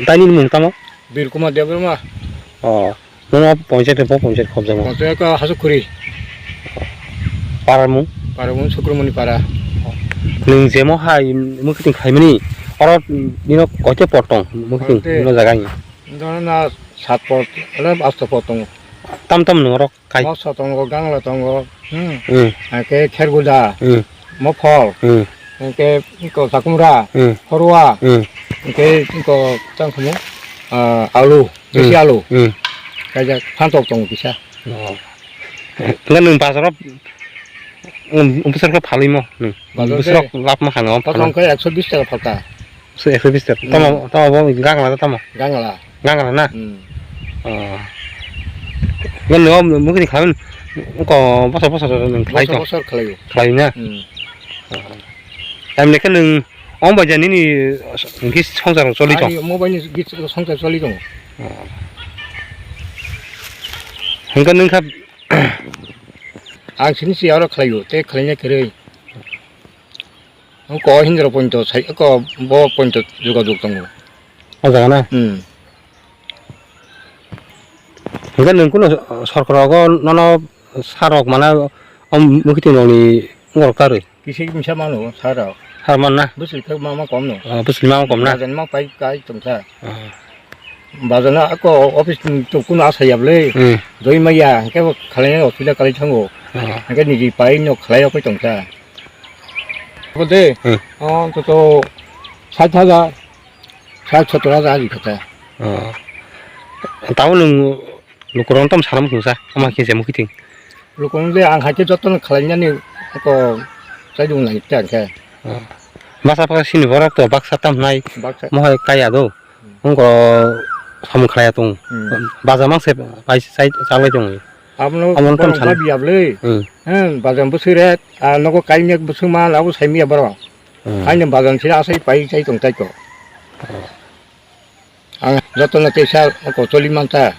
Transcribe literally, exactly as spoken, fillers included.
Taini mung tamo? Birkumar Debbarma. Oh, nono panchayat, bo panchayat khobjakma? Panchayat ko Hasukuri. Para mung? Para mung Sukrumoni para. Nwng jemo hai mwkhitwng khaimani, oro nino koite pot tong mwkhitwng, koite. Nino jaga ni? Nino na sat pot, ele asto pot tongo. Tam tam nwng oro? Kai. Moso tongo, gangla tongo, hmm. Hmm. Hake kherguda, hmm. Mophol, hmm. Hake iko sakumra, hmm. Khorwa, hmm. Hake iko tangkhumu, ah, alu, hmm. Desi alu. Hmm. Kaijak phantok tongo kisa. Oh. Hingke nwng bazaro, um, um, bwsarokno phalwimo nwng? Bazar bwsarok de. Labma kha nwng. Kothom khe ekso bish taka phalka. Se ekso bish taka. Hmm. Tamo, tamo bo gangla da tamo? Gangla. Gangla na? Hmm. Oh. Nwng mwkhitwng khlaimani, ko bosor bosor nwng khlai tong? Bosor bosor khlaio. Khlai na? Hmm. Oh. Tamni khe nwng ong bai ja nini hwnkhe swngchar choli tong? Ani omo bai ni swngchar choli tongo. Oh. Hwnkhe nwng kha. Ang sini si aro khlaio, tei khlaina kwrwi. Ko Hindra ponto sai, ko bo ponto jogajog tongo. O jaga na? Hmm. Hingke nwng kuno sorkar rogo nono sarok mana o mwkhitwng rokni wngorok karwi? Kisa kisa mano sarok. Har man na? Bwswk khe mama kom no. Ah, bwswk mama kom na? Bajan ma pai kai tongsa. Ah. Bazana ako office ni to kuno asa yable. Hmm. Doi maya, hingke bo khalai osubida kalai thango. Ah. Hingke niji pai no khalai okoi tongsa. Bode. Hmm. Oh, to to sait hajar, sait sottor hajar ari kata. Oh. Tabo nwng lukurok tam salam khungsa, ama khe jemuk kiting. Lukurok le ang haikhe jotono khwlainani ko chaidung nai ta khe. Oh. Masa pha sini borok to baksa tam nai. Baksa. Mohai kaya do. Wngkoro samung khlaiya tong. Hmm. Baja mangse pai sai chalai tong. Abono abono tam borok san. Babi yablwi. Hmm. Hmm, baja bwswk ret, ah, nogo kainyak bwswk mal, abo saimya borok. Hmm. Kainwi baja sira asai pai chai tong tai ko. Hmm. Ang jotono teisa ko choli manta.